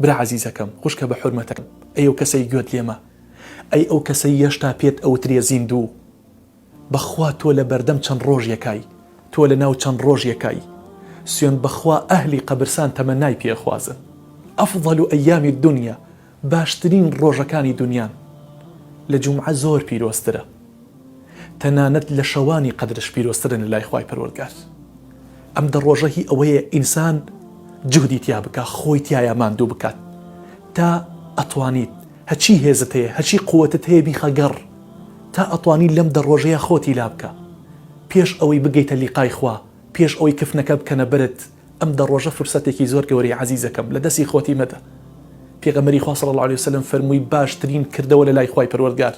برا عەزیزەکەم، خوشکە بە حورمەتەکەم، ئەی ئەو کەسەی گوێت لێمە، ئەی ئەو کەسەی یەشتا پێت ئەوترێ زیندوو، بەخوا تۆ لە بەردەم چەند ڕۆژێکای، تۆ لە ناو چەند ڕۆژێکای، سوێند بەخوا ئەهلی قەبرسان تەمەنای پێ ئەخوازن. افضل ایام الدنیا، باشترین ڕۆژەکانی دونیان، لە جومعە زۆر پیرۆزترە. تەنانەت لە شەوانی قەدرش پیرۆزترن لە لای خوای پەروەردگار. ئەم دە ڕۆژە هی ئەوەیە ئینسان جوهدی تیا بکا، خۆی تیایا ماندوو بکات تا ئەتوانیت هەچی هێزت هەیە هەچی قوتت هەیە بیخە گەڕ تا ئەتوانی لەم دە ڕۆژەیە خۆتی لابکە پێش ئەوەی بگەیتە لیقای خوا پێش ئەوەی کفنەکە بکەنە بەرت ئەم دە ڕۆژە فرسەتێکی زۆر گەورەیە عەزیزەکەم لە دەستی خۆتی مەدە پێغەمبەری خوا صلی اللە علیە وسلم فەرمووی باشترین کردەوە لە لای خوای پەروەردگار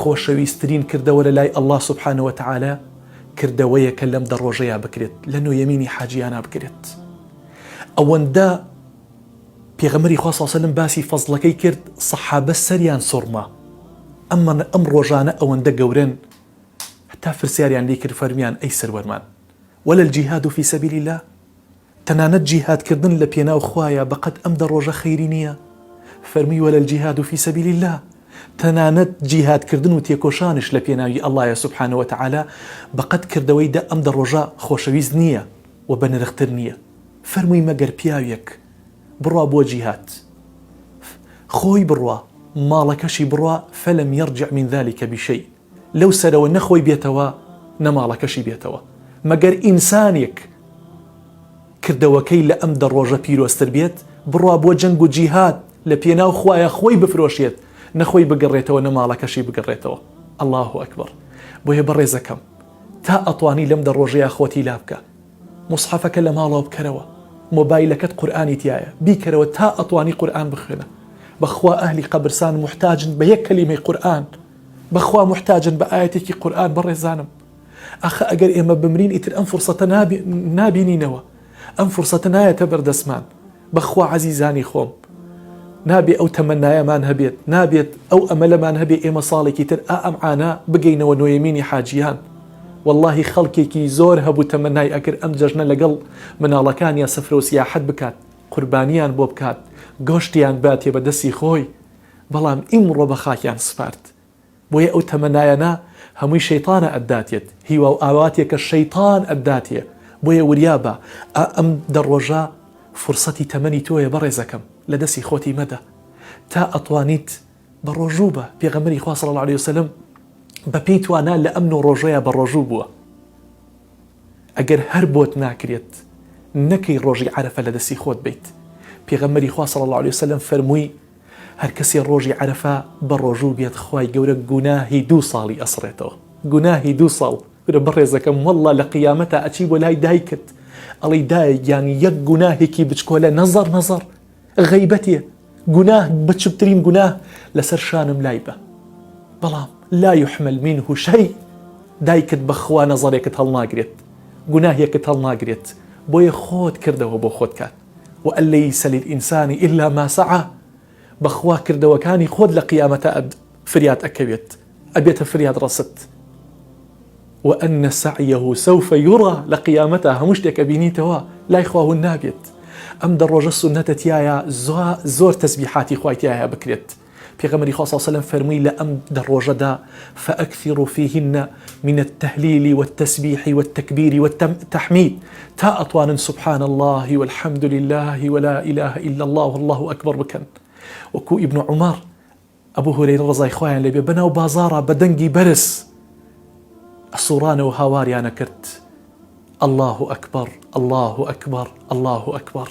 خۆشەویسترین کردەوە لە لای اللە سبحانە وتعالی کردەوەیەکە لەم دە ڕۆژەیا بکرێت لە نۆیەمینی حاجیانا بکرێت ئەوەندە پێغەمبەری خوا صلی وسلم باسی فەزڵەکەی کرد سەحابە سەریان سوڕما ئەمە ئەم ڕۆژانە ئەوەندە گەورەن هەتا فرسیاریان لی کرد فەرمیان ئەی سەروەرمان ولا الجهاد فی سبیل الله تەنانەت جیهاد کردن لە پێناو خوایا بەقەد ئەم دە ڕۆژە خەیری نییە؟ فەرمووی ولا الجهاد فی سبیل اللە تەنانەت جیهاد کردن و تێکۆشانیش لە پێناوی اللە سبحانە وتعالی بەقەد کردەوەی دە ئەم دە ڕۆژە خۆشەویست نییە و بەنرختر نییە فەرمووی مەگەر پیاوێک بڕوا بۆ جیهاد خۆی بڕوا ماڵەکەشی بڕوا فلم یرجع من ذلک بشیء لەو سەرەوە نە خۆی بێتەوە نە ماڵەکەشی بێتەوە مەگەر ئینسانێک کردەوەکەی لە ئەم دە ڕۆژە پیرۆزتر بێت بڕوا بۆ جەنگ و جیهاد لە پێناو خوایە خۆی بفرۆشێت نە خۆی بگەڕێتەوە نە ماڵەکەشی بگەڕێتەوە اللە اکبر بۆیە بەڕێزەکەم تا ئەتوانی لەم دە ڕۆژەیا خۆتی لابکە موسحەفەکە لە ماڵەوە بکەرەوە مۆبایلەکەت قورئانی تیایە بیکەرەوە تا ئەتوانی قورئان بخوێنە بەخوا ئەهلی قەبرسان موحتاجن بە یەک کەلیمەی قورئان بەخوا موحتاجن بە ئایەتێکی قورئان بەڕێزانم ئاخە ئەگەر ئێمە بمرین ئیتر ئەم فرسەتە نابینینەوە ئەم فرسەتە نایەتە بەردەستمان بەخوا عەزیزانی خۆم نابێ ئەو تەمەنایەمان هەبێت نابێت ئەو ئەمەلەمان هەبێ ئێمە ساڵێکی تر ئا ئەم عانە بگەینەوە نۆیەمینی حاجیان واللهی خەڵکێکی زۆر هەبوو تەمەنای ئەکرد ئەم جەژنە لەگەڵ مناڵەکانیا سفرە و سیاحەت بکات قوربانیان بۆ بکات گۆشتیان باتێ بە دەستی خۆی بەڵام ئیمڕۆ بە خاکیان سپارد بۆیە ئەو تەمەنایانە هەمووی شەیتانە ئەتداتێت هیوا و ئاواتێکە شەیتان ئەتداتێ بۆیە وریابە ئا ئەم دە ڕۆژە فرسەتی تەمەنی تۆیە بەڕێزەکەم لە دەستی خۆتی مەدە تا ئەتوانیت بە ڕۆژوو بە پێغەمبەری خوا صلی اللە علیە وسلم بە پێی توانا لە ئەم نۆ ڕۆژەیا بە ڕۆژوو بووە ئەگەر هەر بۆت ناکرێت نەکەی ڕۆژی عەرەفە لە دەستی خۆت بیت پێغەمبەری خوا صلی اللە علیە وسلم فەرمووی هەرکەسێ ڕۆژی عەرەفە بەڕۆژوو بێت خوای گەورە گوناهی دوو ساڵی ئەسڕێتەوە گوناهی دوو ساڵ کورە بەڕێزەکەم واللە لە قیامەتا ئەچی بۆ لای دایکت ئەڵێی دایە گیان یەک گوناهێکی بچکۆلە نەزەڕ نەزەڕ غەیبەتێ گوناه بچوکترین گوناه لەسەر شانم لای بە بەڵام لا يحمل منه شيء دایکت بەخوا نەزەرێکت هەڵناگرێت گوناهێکت هەڵناگرێت بۆیە خۆت کردەوە بۆ خۆت کات وان لیس للانسان الا ما سعی بەخوا کردەوەکانی خۆت لە قیامەتا فریات ئەکەوێت ئەبێتە فریاد ڕەست وان سعیه سوف یری لە قیامەتا هەموو شتێک ئەبینیتەوە لای خوا ون نابێت ئەم دە ڕۆژە سوننەتە تیایا زۆر تەسبیحاتی خوای تیایا بکرێت پێغەمبەری خوا صلی اللە علیه وسلم فەرمووی لە ئەم دە ڕۆژەدا فاکثروا فیهن من التهلیل والتسبیح والتکبیر والتحمید تا ئەتوانن سبحان اللە والحمد لله ولا اله الا اللە واللە اکبر بکەن وەکو ابن عمر ئەبو هورەیرە ڕەزای خوایان لێبێ بەناو بازاڕا بە دەنگی بەرز ئەسوڕانەوە هاواریانە کرد الله اکبر الله اکبر الله اکبر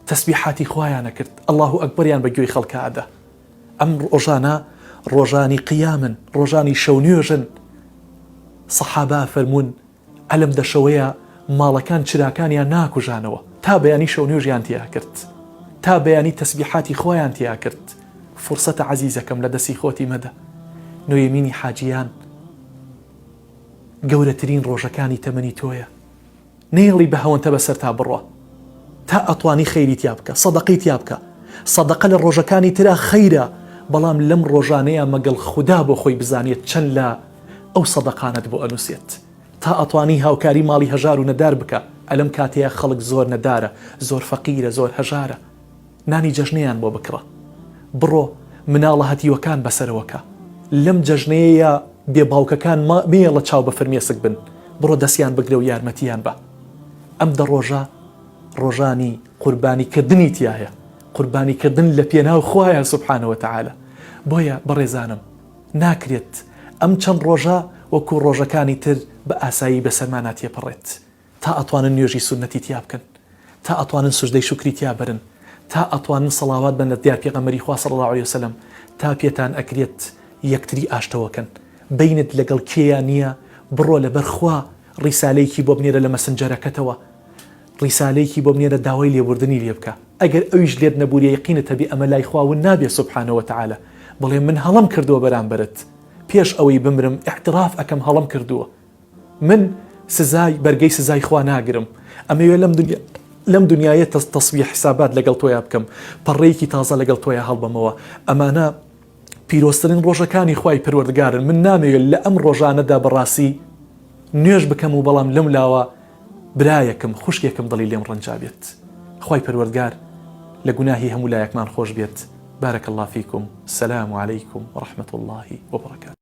تەسبیحاتی خوایان ئەکرد اللە اکبریان بە گوێی خەڵکا ئەدا ئەم ڕۆژانە ڕۆژانی قیامن ڕۆژانی شەو نوێژن سەحابە فەرموون ئەلم دەشەوەیە ماڵەکان چراکانیان ناکوژانەوە تا بەیانی شەو نوێژیان تیا کرد تا بەیانی تەسبیحاتی خۆیان تیا کرد فرسەتە عەزیزەکەم لە دەستی خۆتی مەدە نوێمینی حاجیان گەورەترین ڕۆژەکانی تەمەنی تۆیە نەیەڵی بە هەوەنتە بەسەرتا بڕوا تا ئەتوانی خەیری تیا بکە سەدەقەی تیا بکە سەدەقە لە ڕۆژەکانی ترا خەیرە بەڵام لەم ڕۆژانەیە مەگەڵ خودا بۆ خۆی بزانێت چەند لە ئەو سەدەقانەت بۆ ئەنووسێت تا ئەتوانی هاوکاری ماڵی هەژار و نەدار بکە ئەلەم کاتەیە خەڵک زۆر نەدارە زۆر فەقیرە زۆر هەژارە. نانی جەژنەیان بۆ بکڕە. بڕۆ مناڵە هەتیوەکان بەسەرەوە کە. لەم جەژنەیەیا بێ باوکەکان مەیەڵە چاو بە فرمێسک بن. بڕۆ دەسیان بگرە و یارمەتیان بە. ئەم دە ڕۆژە ڕۆژانی قوربانی کردنی تیایە. قوربانی کردن لە پێناو خوایە سبحانە وتعالی. بۆیە بەڕێزانم ناکرێت ئەم چەند ڕۆژە وەکو ڕۆژەکانی تر بە ئاسایی بەسەرمانا تێپەڕێت. تا ئەتوانن نوێژی سوننەتی تیا بکەن، تا ئەتوانن سوجدەی شوکری تیا بەرن، تا ئەتوانن سەڵاوات بەن لە دیار پێغەمبەری خوا صلی اللە علیە وسلم، تا پێتان ئەکرێت یەکتری ئاشتەوە کەن. بەینت لەگەڵ کێیا نییە بڕۆ لەبەر خوا ڕیسالەیەکی بۆ بنێرە لە مەسنجەرەکەتەوە ڕیسالەیەکی بۆ بنێرە داوای لێبوردنی لێ بکە ئەگەر ئەویش لێت نەبوریە یەقینت هەبێ ئەمە لای خوا ون نابێ سبحانە وتعالی بڵێ من هەڵەم کردووە بەرامبەرت پێش ئەوەی بمرم ئیعتراف ئەکەم هەڵەم کردووە من سزای بەرگەی سزای خوا ناگرم ئەمەوێ لەم دنیا لەم دنیاە تەسویە حسابات لەگەڵ تۆیا بکەم پەڕەیەکی تازە لەگەڵ تۆیا هەڵبەمەوە ئەمانە پیرۆزترین ڕۆژەکانی خوای پەروەردگارن من نامەوێت لە ئەم ڕۆژانەدا بەڕاستی نوێژ بکەم و بەڵام لەم لاوە برایەکم خوشکێکم دڵی لێم ڕەنجابێت خوای پەروەردگار لە گوناهی هەموو لایەکمان خۆش بێت بارک اللە فیکم سلام علیکم ورحمة اللە وبرکاته.